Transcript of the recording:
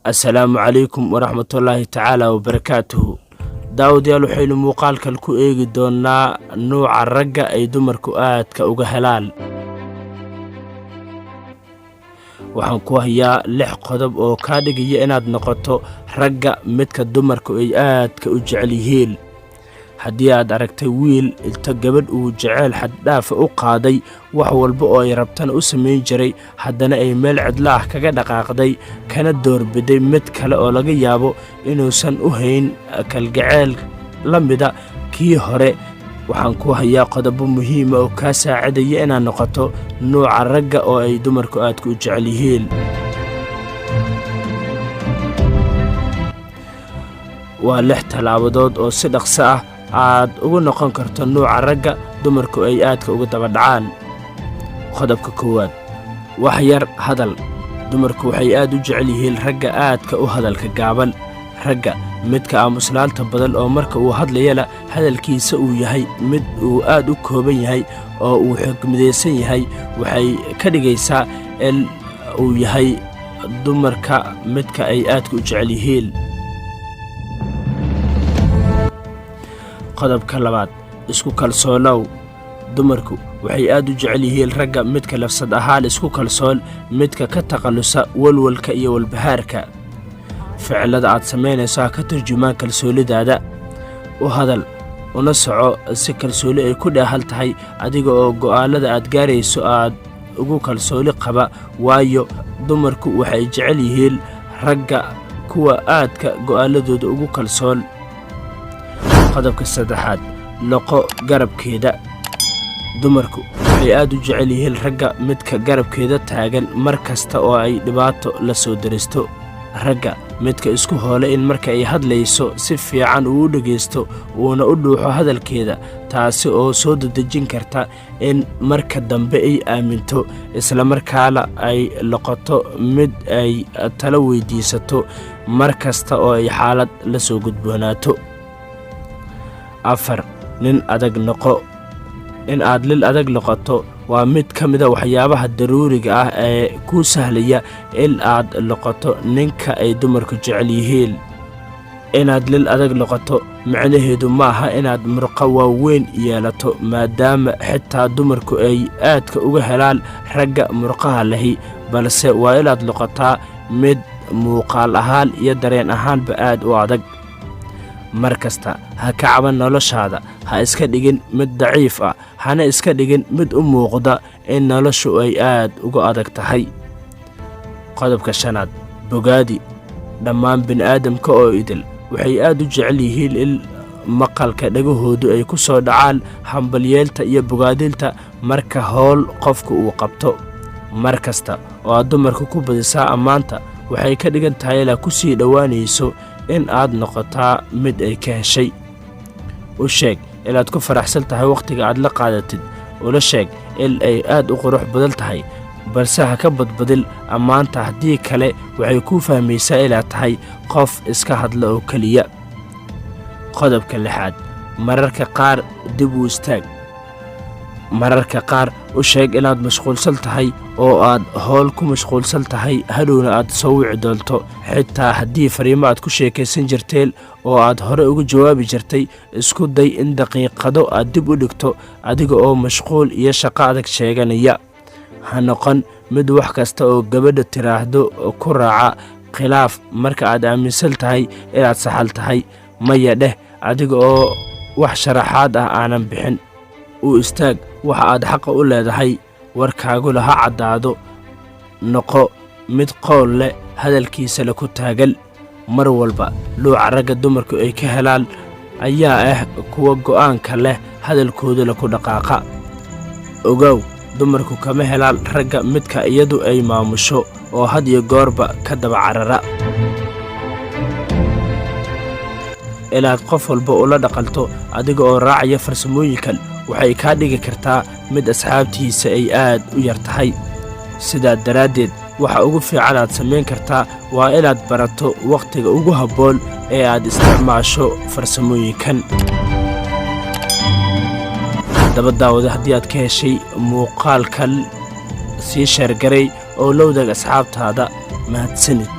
Assalaamu calaykum waraxmatullaahi tacaala wabarakaatuhu. Daawadayaal, waxaynu muuqaalkan ku eegi doonnaa nuuca ragga ay dumarku aadka uga helaan. Waxaan ku hayaa 6 qodob oo kaa dhigaya inaad noqoto ragga midka dumarku ay aadka u jecel yihiin. Haddii aad aragtay wiil inta gabadh uu jeceyl xaddhaafa u qaaday, wax walba oo ay rabtana u samayn jiray, haddana ay meel cidla ah kaga dhaqaaqday, kana doorbiday mid kale oo laga yaabo inuusan u hayn kalgaceyl la mida kii hore, waxaan ku hayaa qodobo muhiima oo kaa saacidaya inaad noqoto nuuca ragga oo ay dumarku aadka u jecel yihiin. Waa 6 tallaabadood oo si dhaqso ah aad ugu noqon karto nuuca ragga dumarku ay aadka uga daba dhacaan. Qodobka koowaad: wax yar hadal. Dumarku waxay aad u jecel yihiin ragga aadka u hadalka gaaban. Ragga midka aamuslaanta badan oo marka uu hadlayana hadalkiisa uu yahay mid uu aad u kooban yahay oo uu xigmadaysan yahay, waxay ka dhigaysaa in uu yahay dumarka midka ay aadka u jecel yihiin. Qodobka labaad: isku kalsoonow. Dumarku waxay aad u jecel yihiin ragga midka lafsad ahaan isku kalsoon, midka ka takhallusa walwalka iyo walbahaarka. Ficilada aad samaynayso ha ka turjumaan kalsoonidaada. U hadal una soco si kalsooni ay ku dheehal tahay, adiga oo go'aanada aad gaarayso aad ugu kalsooni qaba, waayo dumarku waxay jecel yihiin ragga kuwa aadka go'aanadooda ugu kalsoon. Qodobka saddexaad: noqo garabkeeda. Dumarku waxay aad u jecel yihiin ragga midka garabkeeda taagan mar kasta oo ay dhibaato la soo deristo. Ragga midka isku hoole in marka ay hadlayso si fiican uu u dhegaysto uuna u dhuuxo hadalkeeda, taasi oo soo dedejin karta in marka dambe ay aaminto, islamarkaana ay noqoto mid ay talo weydiisato mar kasta oo ay xaalad la soo gudboonaato. 4, nin adag noqo. In aad lil adag noqoto waa mid ka mida waxyaabaha daruuriga ah ee kuu sahlaya in aad noqoto ninka ay dumarku jecel yihiin. Inaad lil adag noqoto micnaheedu maaha inaad murqo waaweyn yeelato, maadaama xitaa dumarku ay aadka uga helaan ragga murqaha lehi, balse waa inaad noqotaa mid muuqaal ahaan iyo dareen ahaanba aad u adag. Mar kasta ha ka caban noloshaada, ha iska dhigin mid daciif ah, hana iska dhigin mid u muuqda in noloshu ay aad uga adag tahay. Qodobka shanaad: bogaadi. Dhammaan bini'aadamka oo idil waxay aad u jecel yihiin in maqalka dhagahoodu ay ku soo dhacaan hambalyeelta iyo bogaadinta marka howl qofku uu qabto. Mar kasta oo aad dumarka ku badisaa ammaanta, waxay ka dhigan tahay inaad ku sii dhowaanayso in aad noqotaa mid ay ka heshay. U sheeg inaad ku faraxsan tahay wakhtiga aad la qaadatid, ula sheeg in ay aad u qurux badan tahay, balse ha ka badbadin ammaanta, haddii kale waxay kuu fahmaysaa inaad tahay qof iska hadla oo keliya. Qodobka lixaad: mararka qaar dib u istaag. Mararka qaar u sheeg inaad mashquulsan tahay oo aad howl ku mashquulsan tahay, hadhowna aad soo wici doonto. Xitaa haddii fariimo aad ku sheekaysan jirteen oo aad hore uga jawaabi jirtay, isku day in daqiiqado aad dib u dhigto adiga oo mashquul iyo shaqo adag sheeganaya. Ha noqon mid wax kasta oo gabadha tiraahdo ku raaca khilaaf marka aad aaminsan tahay inaad saxal tahay. Maya dheh adiga oo wax sharaxaad ah aanan bixin. U istaag waxa aad xaqa u leedahay, warkaaguna ha caddaado. Noqo mid qowl leh, hadalkiisana ku taagan. Mar walba luuca ragga dumarku ay ka helaan ayaa ah kuwa go'aanka leh, hadalkoodana ku dhaqaaqa. Ogow, dumarku kama helaan ragga midka iyadu ay maamusho oo had iyo goorba ka daba carara. Inaad qof walba ula dhaqanto adiga oo raacaya farsamooyinkan waxay kaa dhigi kartaa mid asxaabtiisa ay aad u yar tahay. Sidaa daraaddeed, waxa ugu fiican aad samayn kartaa waa inaad barato wakhtiga ugu habboon ee aad isticmaasho farsamooyinkan. Haddaba daawada, haddii aad ka heshay muuqaalkan, sii sheergaray oo la wadaag asxaabtaada. Mahadsanid.